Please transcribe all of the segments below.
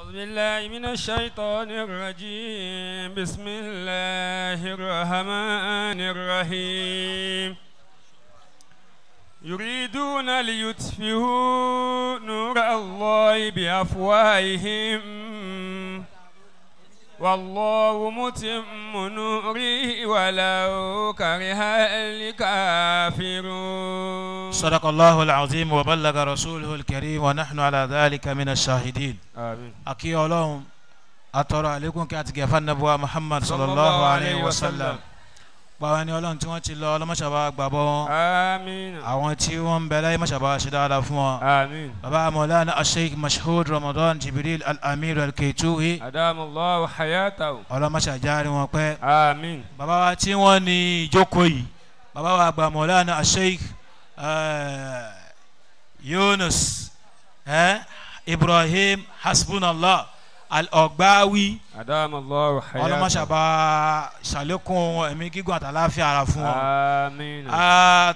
أعوذ بالله من الشيطان الرجيم بسم الله الرحمن الرحيم يريدون ليطفئوا نور الله بأفواههم والله متم نوره ولو كره الكافرون. صدق الله العظيم وبلغ رسوله الكريم ونحن على ذلك من الشاهدين. آمين. أكي أولهم أترى عليكم كاتب النبوة محمد صلى الله عليه وسلم. Báwa ni Ọlọ́run tí wọ́n ti lọ ọlọ́mọṣàbá gbàbọ́ wọn. Àmín. Àwọn tí wọ́n ń bẹ láyé mọṣàbá ṣe dáadáa fún wọn. Àmín. Bàbá Mọ̀lánà Sheikh Mashhud Ramadan Jibril Al-Amir Al-Keituhi. Adamallahu hayatahu. Ọlọ́mọṣàjáre wọn pẹ́. Àmín. Bàbá wa tí wọ́n ní ìjókòó yìí. Bàbá wa àgbà Mọ̀lánà Sheikh Yunus Ibrahim Hasbunallah Al-Ogbawi. Adamallahu hayatahu. Ọlọ́mọṣàbá ṣàlékún ẹ̀mí gígùn àtàláfíà ara fún wọn. Àmín.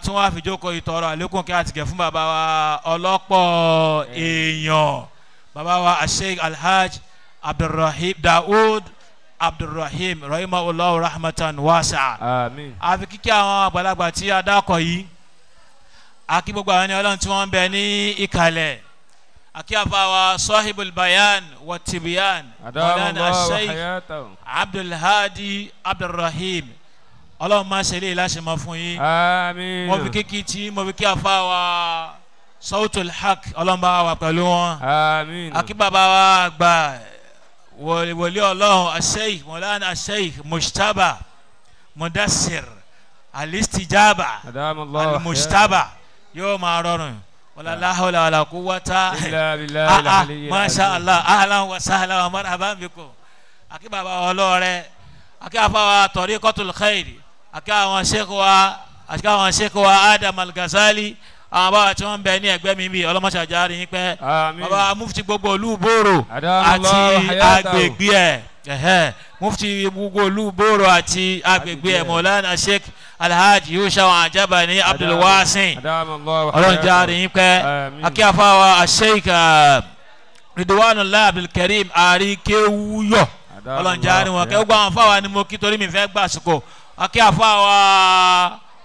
Tún wá fi jókòó ìtọrọ àlékún kí a ti gẹ̀ fún bàbá wa ọlọ́pọ̀ èèyàn bàbá wa Sheikh Alhaj Abdulrahim Daoud Abdulrahim rahimahullahu rahmatan wasi'a. Àmín. Àfi kíkí àwọn àgbàlagbà tí a dákọ̀ yìí àkí gbogbo àwọn ẹni Ọlọ́run tí wọ́n ń bẹ ní ìkàlẹ̀. Akí àfàwà sahibul bayan wa tibiyan Mawlana Sheikh Abdulhadi Abdulrahim Ọlọ́run máa ṣe lè láṣẹ mọ́ fún yín. Àmín. Mo fi kíkí tí mo fi kí àfàwà Sautul Haq Ọlọ́run bá wà pẹ̀lú wọn. Àmín. Akí bàbá wa àgbà wòlíì Ọlọ́run Sheikh Mawlana Sheikh Mujtaba Mudassir Alistijaba Almujtaba yóò máa rọrùn. Wala la hawla wala quwwata illa billahi al-aliyyil ma sha Allah ahlan wa sahlan wa marhaban bikum. Akí bàbá ọlọ́rẹ́ akí àfàwà tariqatul khair akí àwọn sheikh wa akí àwọn sheikh wa Adam Al-Ghazali àwọn bàbá tí wọ́n ń bẹ ní ẹgbẹ́ mi bí ọlọ́mọṣàjáre yín pẹ́. Bàbá mufti gbogbo olú bòrò àti agbègbè ẹ̀ mufti gbogbo olú bòrò àti agbègbè ẹ̀ Mawlana Sheikh Alhaji Yusha Ajabani Abdulwasin ọlọ́njáre yín pẹ́. Akí àfàwà Sheikh Ridwanullah Abdulkarim Arikewuyo ọlọ́njáre wọn kẹ́ gbogbo àwọn fáwa ni mo kí torí mi fẹ́ gbà sùkò. Akí àfàwà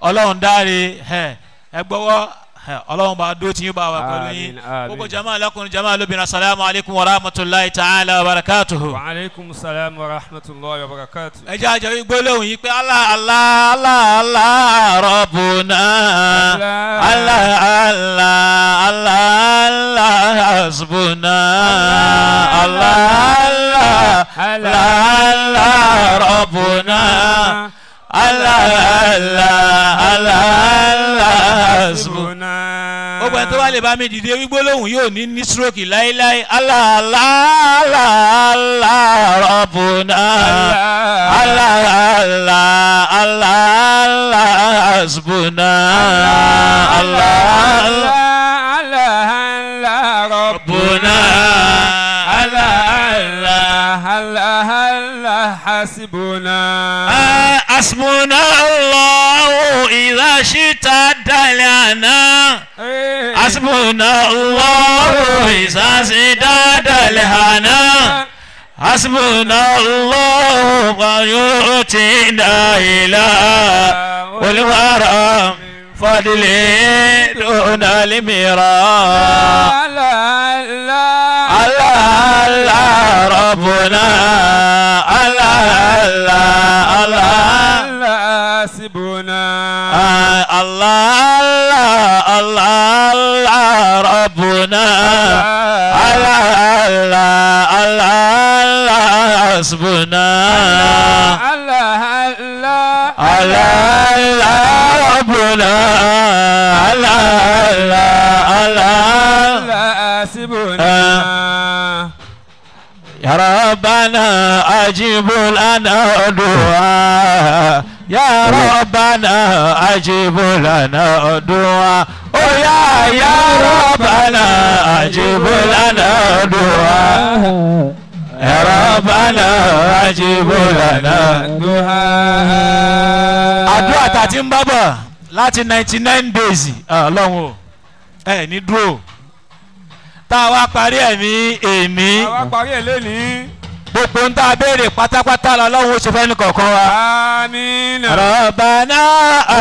ọlọ́run dáre ẹ gbọ́wọ́ Ọlọ́run bá dó tí yín bá wà pẹ̀lú yín. Gbogbo jama lọ́kùnrin jama lóbìnrin asalaamu alaykum wa rahmatulahi ta'ala wa barakatuhu. Wa aleykum salaam wa rahmatulahi wa barakatuhu. Ẹ jẹ́ àjọ gbólóhùn yìí pé Allah Allah Allah Allah Rabbuna Allah Allah Allah Allah hasbuna Allah Allah Allah Rabbuna Allah Allah Allah Allah hasbuna. Gbogbo ẹni tó bá lè bá mi dìde gbólóhùn yóò ní stroke láéláé. Allah Allah Allah Allah Rabbuna Allah Allah Allah Allah hasbuna Allah Allah Allah Rabbuna Allah Allah Allah Allah hasbuna. Hasbuna Allahu idha shtadda lana. Hasbuna Allahu idha shtadda lana. Hasbuna Allahu wa yu'tina ila wal wara fadli duna al-mira. Allah Allah Rabbuna Allah Allah Allah hasbuna Allah Allah Allah Rabbuna Allah Allah Allah Allah hasbuna Allah Allah Allah Allah Rabbuna Allah Allah Allah hasbuna. Ya Rabbana ajib lana du'a. Ya Rabbana ajib lana du'a. Oh ya Rabbana ajib lana du'a. Ya Rabbana ajib lana du'a. Àdúrà tá a ti ń bá bọ̀ láti 99 days Ọlọ́run o ẹ ní dúró. Tá a wá parí ẹ̀ ní èní. Àwa parí ẹ̀ lónìí. Gbogbo ń tá a béèrè pátápátá lọ́lọ́run ó ṣe fẹ́ ní kọ̀ọ̀kan wa. Àmín. Rabbana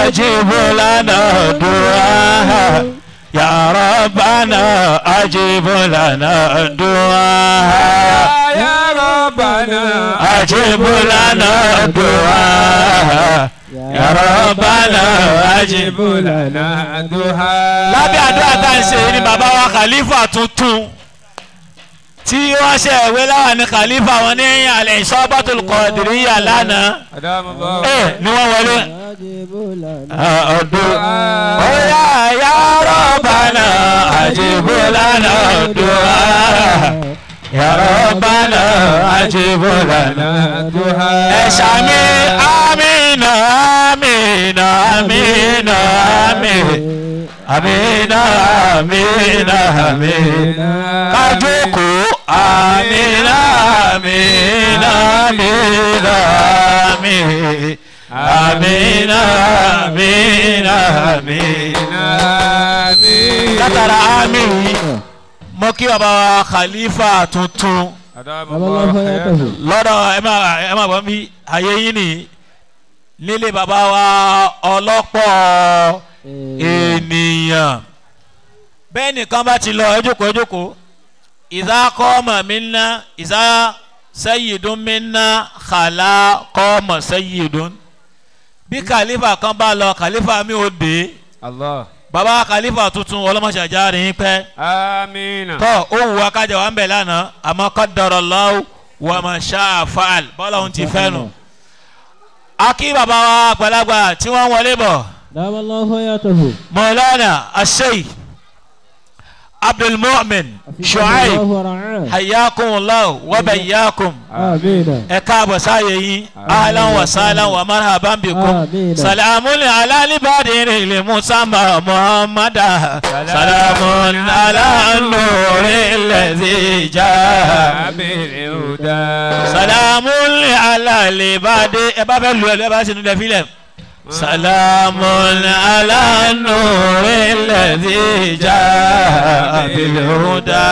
ajib lana du'a. Ya Rabbana ajib lana du'a. Ya Rabbana ajib lana du'a. Ya Rabbana ajib lana du'a. Lábẹ́ àdúrà tá à ń ṣe ni bàbá wa Khalifa tuntun tí wọ́n ṣe ìwé láwà ní Khalifa wọn ní alẹ́ Isabatul Qadiriyya lánàá ni wọ́n wọlé. Ọdún ọ̀yà ya Rabbana ajib lana du'a. Ya Rabbana ajib lana du'a. Ẹ ṣàmì àmín àmín àmín àmín àmín àmín àmín. Kájókòó àmín àmín àmín àmín àmín àmín àmín. Látara àmín yìí mo kí bàbá wa Khalifa tuntun lọ́dọ̀ ẹ má bọ́ mi ayé yín ni nílé bàbá wa ọlọ́pọ̀ ènìyàn. Bẹ́ẹ̀ nìkan bá ti lọ ẹ jókòó ẹ jókòó. Ìzá kọ́mọ̀ mi ná ìzá sayyidun minna khala kọ́mọ̀ sayyidun. Bí Khalifa kan bá lọ Khalifa mi ò dé. Allah. Bàbá Khalifa tuntun ọlọ́mọṣàjà rìn pẹ́. Àmín. Tọ́ ó wù wá kájà wà ń bẹ̀ lánàá àmọ́ qaddarallahu wa ma sha'a fa'al bọ́lá òun ti fẹ́ nù. Akí bàbá wa àgbàlagbà tí wọ́n wọlé bọ̀. Mọ̀lánà Asheikh Abdul Mu'min Shuaib hayyakumullahu wa bayyakum. Ẹ káàbọ̀ sáyé yín ahlan wa sahlan wa marhaban bikum. Salamun ala al-badiri li-musamma Muhammada. Salamun ala an-nuri alladhi jaa bil-huda. Salamun ala al-badiri. Ẹ bá fẹ́ lu ẹ bá ṣe nílẹ̀ fílẹ̀. Salamun ala an-nuri alladhi jaa bil-huda.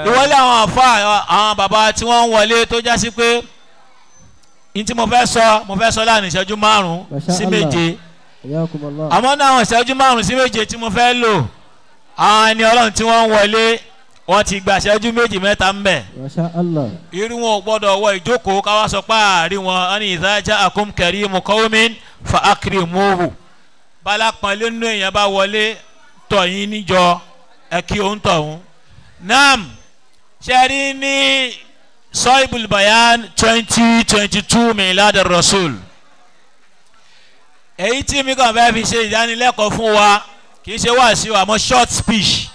Ìwọlé àwọn àfa àwọn bàbá tí wọ́n ń wọlé tó já sí pé ní tí mo fẹ́ sọ láàrin ìṣẹ́jú 5 sí 7. Àmọ́ náà àwọn ìṣẹ́jú 5 sí 7 tí mo fẹ́ lò àwọn ẹni ọlọ́run tí wọ́n ń wọlé wọ́n ti gba ìṣẹ́jú 2 mẹ́ta ń bẹ̀. Irú wọn ò gbọ́dọ̀ wọ ìjókòó káwá sọ pé àárín wọn wọn ní idha ja'akum karimu qawmin fa akrimuhu. Bálápọ̀nlé nínú èèyàn bá wọlé tọ̀ yín níjọ ẹ kí òun tọ̀hún. Naam, ṣẹ́rí ní Sohibul Bayan 2022 Milad Rasul. Èyí tí mi kàn fẹ́ fi ṣe ìdánilẹ́kọ̀ọ́ fún wa kì í ṣe wáàsí wa àmọ́ short speech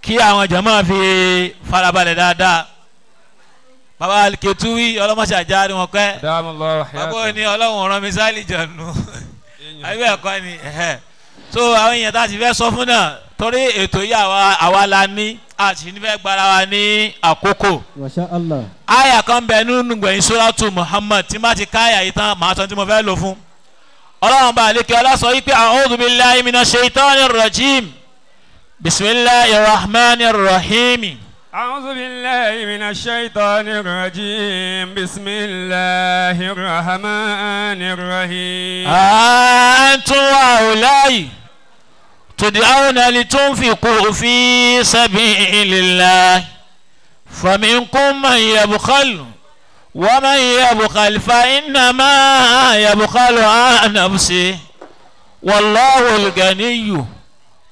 kí àwọn jàmáà fi farabalẹ̀ dáadáa. Bàbá Alketuwi ọlọ́mọṣàjà ni wọ́n pẹ́. Bàbá òní ọlọ́run rán mi sáàlì jọ̀nù. Àbí ẹ̀kọ́ ni. So àwọn èèyàn tá a ti fẹ́ sọ fún náà torí ètò yìí àwa la ní a sì ní fẹ́ gbára wa ní àkókò. Masha Allah. Àyà kan bẹ nínú gbẹ̀yìn Suratu Muhammad tí má ti ká àyà yìí tán màá sọ tí mo fẹ́ lò fún. Ọlọ́run bá àlékè ọlá sọ wípé a'udhu billahi minash shaitanir rajim bismillahir rahmanir rahim. A'udhu billahi minash shaitanir rajim bismillahir rahmanir rahim. Antum haula'i تدعون لتنفقوا في سبيل الله فمنكم من يبخل ومن يبخل فإنما يبخل عن نفسه والله الغني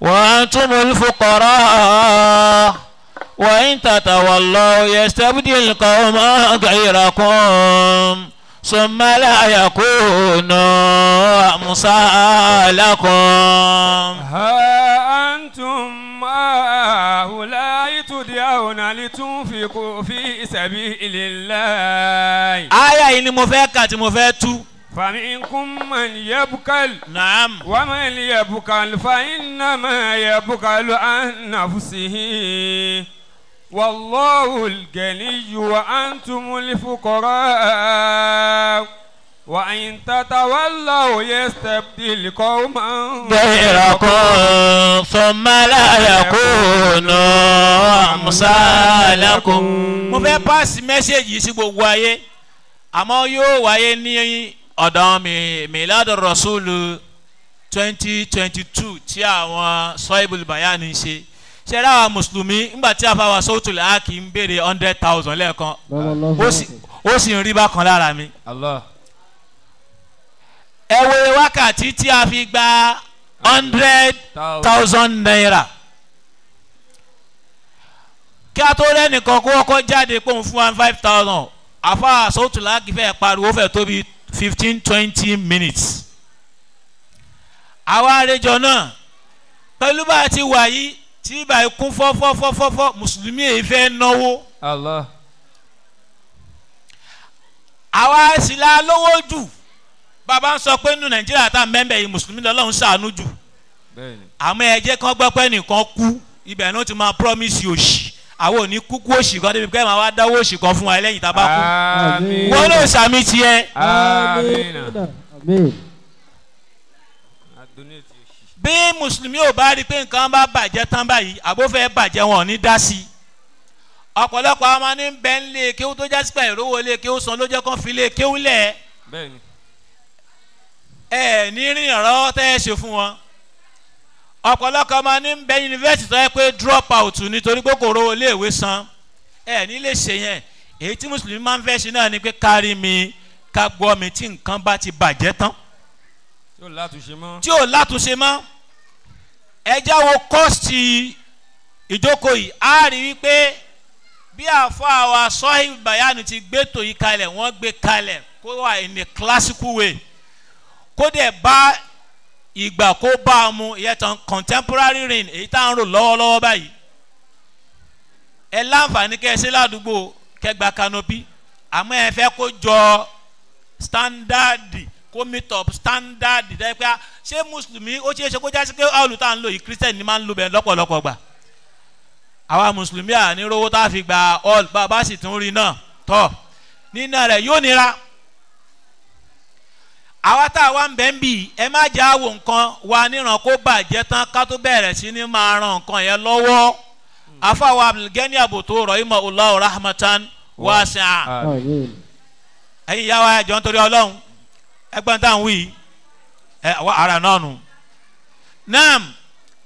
وأنتم الفقراء وإن تتولوا يستبدل قوما غيركم ثم لا يكونوا أمثالكم. ها أنتم هؤلاء تدعون لتنفقوا في سبيل الله. Àyà yìí ni mo fẹ́ kà tí mo fẹ́ tú. فمنكم من يبخل. نعم. ومن يبخل فإنما يبخل عن نفسه والله الغني وأنتم الفقراء وإن تتولوا يستبدل قوما غيركم ثم لا يكونوا أمثالكم. Mo fẹ́ pass message yìí sí gbogbo ayé, àmọ́ yóò wáyé ní ọ̀dọ̀ Miladu Rasulu 2022 tí àwọn Sohibul Bayan ń ṣe. Ṣé ra àwọn mùsùlùmí nígbà tí àfàwà Sawtul Haq ń béèrè 100,000 lẹ́ẹ̀kan, ó sì ń rí bákan lára mi. Allah. Ẹ wo wákàtí tí a fi gba 100,000 naira kí a tó rẹ́nìkan kó ọkọ̀ jáde pé òun fún wa 5,000. Àfàwà Sawtul Haq fẹ́ pariwo fẹ́ tó bí 15-20 minutes. Àwa àrejọ náà pẹ̀lú bá a ti wà yìí tí ibà kún fọ́fọ́fọ́fọ́, mùsùlùmí èyí fẹ́ náwó. Allah. Àwa sì la lówó jù. Bàbá ń sọ pé nínú Nàìjíríà tá a mẹ́mbẹ̀ yìí mùsùlùmí lọ́lọ́run ṣàánú jù. Àmọ́ ẹ jẹ́ kán gbọ́ pé nìkan kú, ibẹ̀ náà ti máa promise òṣì. Àwọn ò ní kúkú òṣì kan débi pé màá wá dáwọ́ òṣì kan fún wa lẹ́yìn tá a bá kú. Wọ́n ló sàmì tiẹ̀. Àmín. Bí mùsùlùmí ò bá rí pé nǹkan bá bàjẹ́ tán báyìí, àbó fẹ́ bàjẹ́ wọn ò ní dá sí i. Ọ̀pọ̀lọpọ̀ àwọn máa ní bẹ́ẹ̀ ń lé kéwú tó jásí pé ìrówó lé kéwú san ló jẹ́ kán fi lé kéwú lẹ̀. Ẹ ní rìn ọ̀rọ̀ tẹ́ ẹ ṣe fún wọn. Ọ̀pọ̀lọpọ̀ máa ní bẹ yunifásitì tó yẹ pé drop out nítorí pé kò rówó léèwé san. Ẹ ní lè ṣe yẹn. Èyí tí mùsùlùmí máa ń fẹ́ ṣe náà ni pé kárí mi ká gbọ́ mi tí nǹkan bá ti bàjẹ́ tán. Tí ò látúnṣe mọ́. Ẹ jáwọ́ kọ́ọ̀sì ìjókòó yìí, á rí wípé bí àfọ àwa Sohibul Bayan ti gbé tò yìí kalẹ̀, wọ́n gbé kalẹ̀ kó wà in a classical way, kó dẹ̀ bá ìgbà kó bá a mu, ìyẹn tán contemporary reign èyí tá à ń rò lọ́wọ́lọ́wọ́ báyìí. Ẹ láǹfààní kẹ́ ẹ ṣe ládùúgbò kẹgbà kanopi, àmọ́ ẹ fẹ́ kó jọ standard, kó meet up standard. Dẹ́ pé ṣé mùsùlùmí ó ṣeé ṣe kó jásí pé ọ̀lù tá à ń lò yìí Christian ni máa ń lò bẹ́ẹ̀ lọ́pọ̀lọpọ̀ gbà. Àwa mùsùlùmí à ní rówó tá a fi gba all, bá a bá sì tún rí náà tọ̀ nínú rẹ̀ yóò nira. Àwa tá a wá ń bẹ̀ ń bì, ẹ má jẹ́ àwò nǹkan wa níran kó bàjẹ́ tán ká tó bẹ̀rẹ̀ sí ní máa ran nǹkan yẹn lọ́wọ́. Afáwa Abdulgani Abutu rahimahullahu rahmatan wasi'a. Ẹ̀yin ìyá wa ẹ̀jọ̀ nítorí Ọlọ́run, ẹgbọ́n tá à ń wí ẹ ara náà nù. Naam,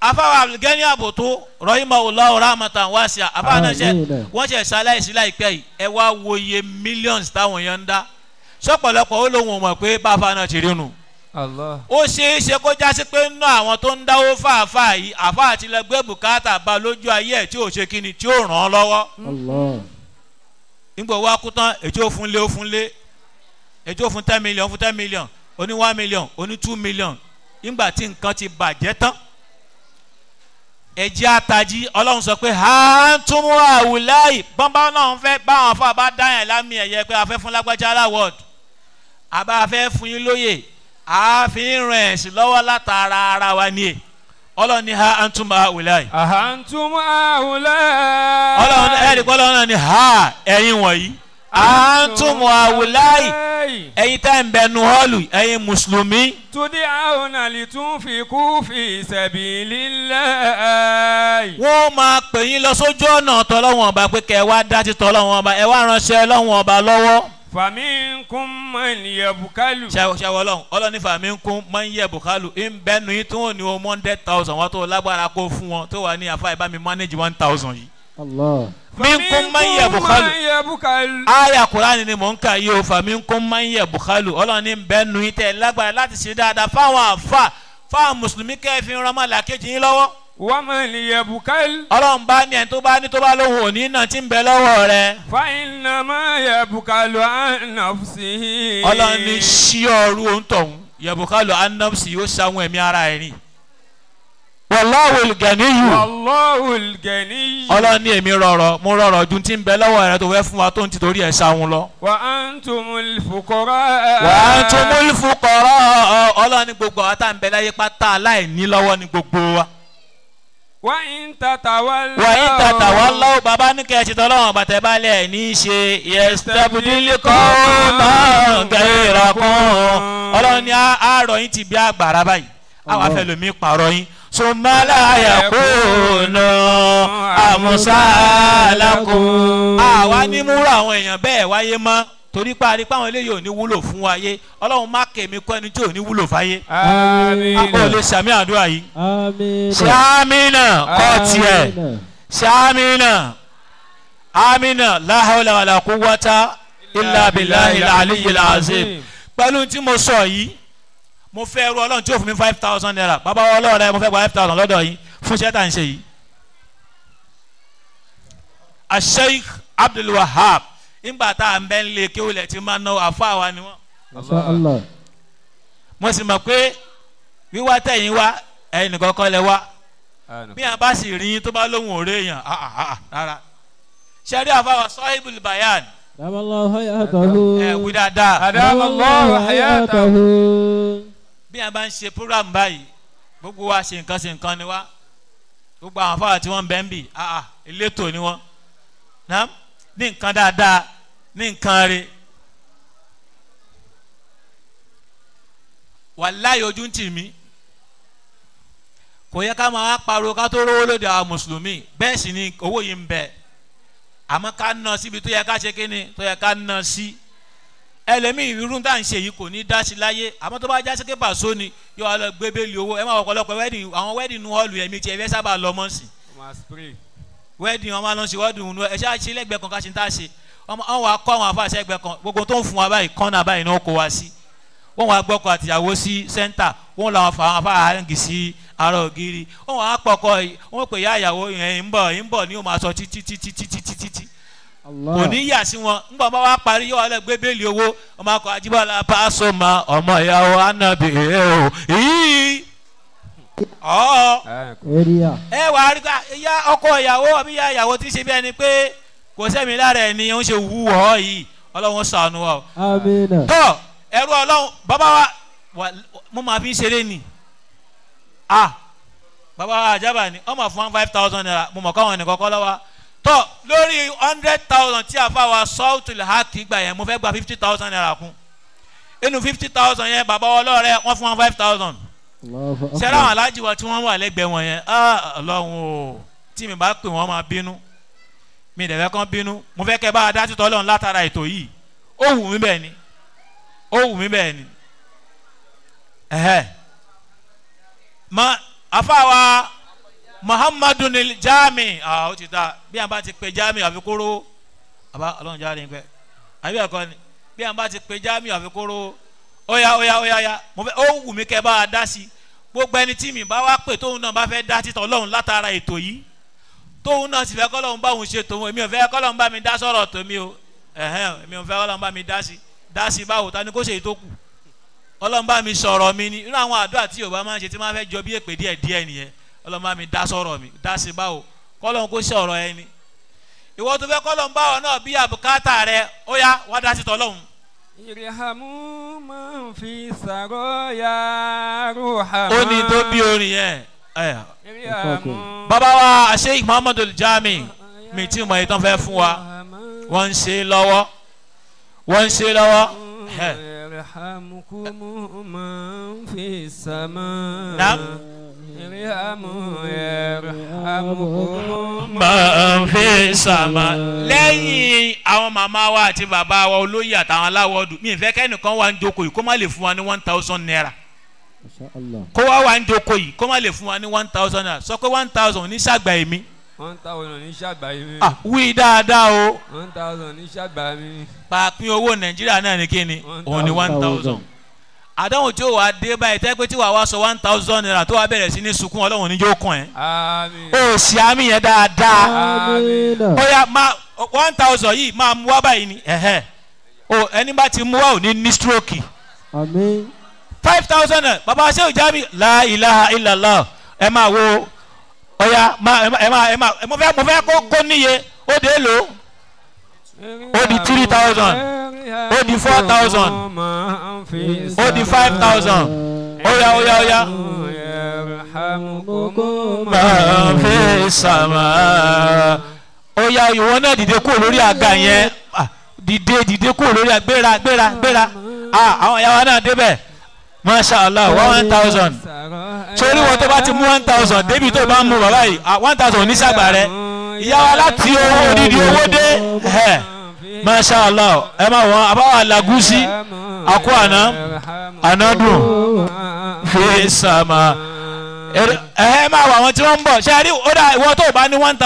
afáwa Abdulgani Abutu rahimahullahu rahmatan wasi'a. Afáwa náà ṣe wọ́n ṣe ṣaláìsí láìpẹ́ yìí, ẹ wá wo iye millions táwọn yẹn ń dá. Sọpọlọpọ ó lóun mọ̀ pé báfa náà ti rínu. Ó ṣeé ṣe kó jásí pé nínú àwọn tó ń dáwó fàáfàá yìí, àfáà ti lọ gbé bùkátà bá lójú ayé ẹ̀ tí ò ṣe kíni tí ó ràn án lọ́wọ́. Nígbà wá kú tán, ètò ó fún lé ó fún lé, ètò ó fún 10 million fún 10 million, oní 1 million, oní 2 million. Nígbà tí nǹkan ti bàjẹ́ tán, ẹ̀jẹ̀ àtàjì Ọlọ́run sọ pé à ń tún mú àwùláì bọ́nbá náà ń fẹ́ báwọn afọ àbá dáyàn lámì ẹ̀yẹ pé a fẹ́ fún lágbájá láwọ̀d, àbá fẹ́ fún yín lóye, a fi ń rìn ẹ̀sìn lọ́wọ́ látara ara wa ni è. Ọlọ́run ní ha antum haulai. Antum haulai. Ọlọ́run ẹ̀rí pé Ọlọ́run náà ní ha ẹ̀yin wọ̀nyí. Antum haulai. Ẹ̀yin tá ń bẹnu họ́ọ̀lù, ẹ̀yin mùsùlùmí. Tud'auna litunfiqu fi sabilillah. Wọ́n máa pè yín lọ sójú ọ̀nà tọ́lọ́wọ̀n ọba pé kẹ́ ẹ wá dá sí tọ́lọ́wọ̀n ọba, ẹ wá ránṣẹ́ lọ́wọ́n ọba lọ́wọ́. Faminkum man yabkalu. Ṣé Ọlọ́run Ọlọ́run ní faminkum man yabkalu ń bẹ́nu yín tó ní o 100,000 wọn tó lágbára kó fún wọn tó wà ní àfa ìbá mi manage 1,000 yìí. Allah. Minkum man yabkalu. Aya Kùránì ni mò ń kà yìí o, faminkum man yabkalu. Ọlọ́run ní bẹ́nu yín tẹ́ lágbára láti ṣe dáadáa fáwọn àfa fáwọn mùsùlùmí kẹ́ fi rán mọ́ làkejì yín lọ́wọ́. Wa man yabkal. Ọlọ́run bá ní ẹni tó bá ní tó bá lóhùn òní náà tí ń bẹ lọ́wọ́ rẹ̀. Fa innama yabkalu an nafsihi. Ọlọ́run ní sí ọrú ohun tọ̀hún yabkalu an nafsihi yóò ṣàwọn ẹ̀mí ara ẹ̀ rìn. Wallahul ganiyyu. Wallahul ganiyyu. Ọlọ́run ní èmi rọrọ̀ mo rọrọ̀ ju tí ń bẹ lọ́wọ́ rẹ̀ tó fẹ́ fún wa tó ń tìtorí ẹ̀ ṣàwọn lọ. Wa antumul fuqara. Wa antumul fuqara. Ọlọ́run ní gbogbo àwọn tá à ń bẹ láyé pátá aláìní lọ́wọ́ ní gbogbo wa. وإن تتولوا wàyí tàtà wà lọ́wọ́ bàbá ní kẹ́ ẹ ṣe tọ́lọ́wọ́n bàtẹ́ balẹ̀ ní í ṣe yẹsítẹ́bùdílì kọ́ gẹ̀ẹ́rà kún. Ọlọ́run ní àárọ̀ yín ti bí àgbàrá báyìí àwọn afẹ́lómi pààrọ̀ yín. Sọmọláyà kùnà àmúṣálàkùn. Àwa ní múra àwọn èèyàn bẹ́ẹ̀ wáyé mọ́ torí pé àrí páwọn eléyìí ò ní wúlò fún wáyé. Ọlọ́run má kèmí kọ́ ẹni tí ò ní wúlò fáyé. Àmín. A kò lè ṣàmì àdúrà yìí. Àmín. Ṣàmìnà kọ́ tiẹ̀. Ṣàmìnà amina la hawla wala quwwata illa billahi al-aliyyil azim. Pẹ̀lú tí mo sọ yìí, mo fẹ́ ru Ọlọ́run tí ó fún mi 5,000 naira. Bàbá wa Ọlọ́run rẹ mo fẹ́ gba 5,000 lọ́dọ̀ yín fún iṣẹ́ tá à ń ṣe yìí. Sheikh Abdul Wahab nígbà tá à ń bẹ́ ń lé kí olè ti máa ná àfa wa ni wọ́n. Masha Allah. Mo sì mọ̀ pé wíwá tẹ̀yìn wá ẹ̀yin nìkan kọ́ lẹ wá. Bí a bá sì rí yín tó bá lóhùn òré èèyàn rárá. Ṣẹ́rí àfáwà Sahibul Bayan. Adamallahu hayatahu. Ẹ wí dáadáa. Adamallahu hayatahu. Bí a bá ń ṣe program báyìí, gbogbo wa ṣe nǹkan ṣe nǹkan ni wá. Gbogbo àwọn afáwà tí wọ́n ń bẹ́ ń bì, elétò ni wọ́n. Ní nǹkan dáadáa, ní nǹkan re. Wàláyé ojú ń tì mí. Kò yẹ ká máa pariwo ká tó rówó lóde àwọn mùsùlùmí. Bẹ́ẹ̀ sì ni owó yìí ń bẹ. Àmọ́ ká ná síbi tó yẹ ká ṣe kíni tó yẹ ká ná sí. Ẹlẹ́mìí irú tá à ń ṣe yìí kò ní dá sí láyé. Àmọ́ tó bá já sí pé pàṣọ ni yóò wá lọ gbé bẹ́ẹ̀lì owó. Ẹ máa ọ̀pọ̀lọpọ̀ wedding àwọn wedding nu hall ẹ̀mí tí ẹ fẹ́ sábà lọ mọ́ sí. Wedding wọn máa lọ sí wedding nu ẹ ṣáà ṣe lẹ́gbẹ̀ẹ́ kan ká ṣe ń tá a ṣe. Wọ́n wá kọ́ àwọn afáàṣẹ ẹgbẹ́ kan gbogbo tó ń fún wa báyìí kọ́nà báyìí ni wọ́n kó wa sí. Wọ́n wá gbọ́kọ̀ àtìyàwó sí sẹ́ńtà wọ́n làwọn fà àwọn afáàǹgì sí ara ògiri. Wọ́n wá pọ̀kọ wọ́n pè ya ìyàwó yẹn ń bọ̀ ní o máa sọ títí títí títí títí. Kò ní yà sí wọn ńgbà bá wá parí yóò wá lọ gbé bẹ́ẹ̀lì owó ọmọ akọ Ajíbọ́lá Pasuma ọmọ ìyàwó Ànábì o yìí. Ẹ wà á rí ká ìyá ọkọ ìyàwó àbí ìyá ìyàwó tí ń ṣe bí ẹni pé kò sẹ́mi lára ẹ̀ ni ó ń ṣe wúwọ́ yìí Ọlọ́run ṣàánú wa. Àmín. Tọ́ ẹrú Ọlọ́run bàbá wa mo máa fi ń ṣeré ni bàbá wa àjábà ni ọmọ fún 5,000 naira mo mọ̀ káwọn ẹnìkan kọ́ lọ́wọ́ tọ́ lórí 100,000 tí a fa wa Sautul Haq gbà yẹn mo fẹ́ gba 50,000 naira kún inú 50,000 yẹn bàbá wa ọlọ́rẹ́ wọ́n fún 5,000 ṣẹlẹ̀ àwọn aláàjì wa tí wọ́n wà lẹ́gbẹ̀ẹ́ wọn yẹn Ọlọ́run o tí mi bá pè wọ́n máa bínú mi dẹ̀ fẹ́ kán bínú mo fẹ́ kẹ́ bá a dá títọ́ Ọlọ́run látara ètò yìí ó wù mí bẹ́ẹ̀ ni ó wù mí bẹ́ẹ̀ ni ma afaawa Muhammadu ni Jami ó ti ta bí a bá ti pe Jami àfikúrò àbá Ọlọ́run jáde ní pẹ́ àbí ẹ̀kọ́ ni bí a bá ti pe Jami àfikúrò óyá óyá óyá óyá mo fẹ́ ó wù mí kẹ́ bá a dá sí gbogbo ẹni tí mi bá wá pè tóun náà bá fẹ́ dá títọ́ Ọlọ́run látara ètò yìí tóun náà sì fẹ́ kọ́lọ́run bá òun ṣe tòun èmi ò fẹ́ kọ́lọ́run bá mi dá sọ̀rọ̀ tòmí o èmi ò fẹ́ kọ́lọ́run bá mi dá sí dá sí báwo ta ni kó ṣe èyí tó kù Ọlọ́run bá mi sọ̀rọ̀ mi ni inú àwọn àdúrà tí Yorùbá máa ń ṣe tí máa fẹ́ jọ bí èpè díẹ̀ díẹ̀ nìyẹn Ọlọ́run bá mi dá sọ̀rọ̀ mi dá sí báwo kọ́lọ́run kó sọ̀rọ̀ ẹni ìwọ tó fẹ́ kọ́lọ́run báwo náà bí àbùkátà rẹ ó yá wá dá sí tọ́lọ́run. Irhamu man fi saraya ruhama. Ó ní tó bí orin yẹn. Bàbá wa Sheikh Muhammadu Jami mi tí mo yìí tán fẹ́ fún wa wọ́n ń ṣe lọ́wọ́ wọ́n ń ṣe lọ́wọ́. Irhamukum man fi sama. Naam. Irhamu irhamukum man fi sama. Lẹ́yìn àwọn màmá wa àti bàbá wa olóyè àtàwọn aláwọ̀ ọdún mi ìfẹ́ kẹ́nìkan wà ń jókòó yìí kó má lè fún wa ní 1,000 naira. Kó wá wà ń jókòó yìí kó má lè fún wa ní 1,000 naira sọ pé 1,000 ní sàgbà èmi. 1,000 ní sàgbà èmi. Wí dáadáa o. 1,000 ní sàgbà mi. Pàápín owó Nàìjíríà náà ní kíni òun ní 1,000. Àdánwò tí ó wà dé báyìí tẹ́ pé tí wàá wá sọ 1,000 naira tó wàá bẹ̀rẹ̀ sí ní sunkún Ọlọ́run níjó kàn ẹ́. Àmín. O sì àmì yẹn dáadáa. Àmín. Ó yá máa 1,000 yìí máa mú wá báyìí ni. O ẹni bá ti mú wá ò ní ní stroke. Àmín. 5,000 naira bàbá Shehu Jami la ilaha illallah ẹ máa wo ó yá máa ẹ máa ẹ máa mo fẹ́ kó níye ó dé lò ó di 3,000 ó di 4,000 ó di 5,000 ó yá ó yá ó yá. Yarhamukum man fi sama. Ó yá, ìwọ náà dìde kúrò lórí àga yẹn. Ah, dìde, dìde kúrò lórí àga. Gbéra, gbéra, gbéra. Ah, àwọn ìyá wa náà débẹ̀. Masha Allah, 1,000. Sórí wọn tó bá ti mú 1,000 débi tó bá ń mú bàbá yìí, ah, 1,000 oníṣàgbà rẹ. Ìyá wa láti owó odidi owó dé ẹ. Masha Allah, ẹ má wọn àbáwá làgúsí àkó àná ànádùn fi sàmà. Ẹ máa wọ àwọn tí wọ́n ń bọ̀. Ṣé ẹ rí? Ó dà, ìwọ tó o bá ní 1,000.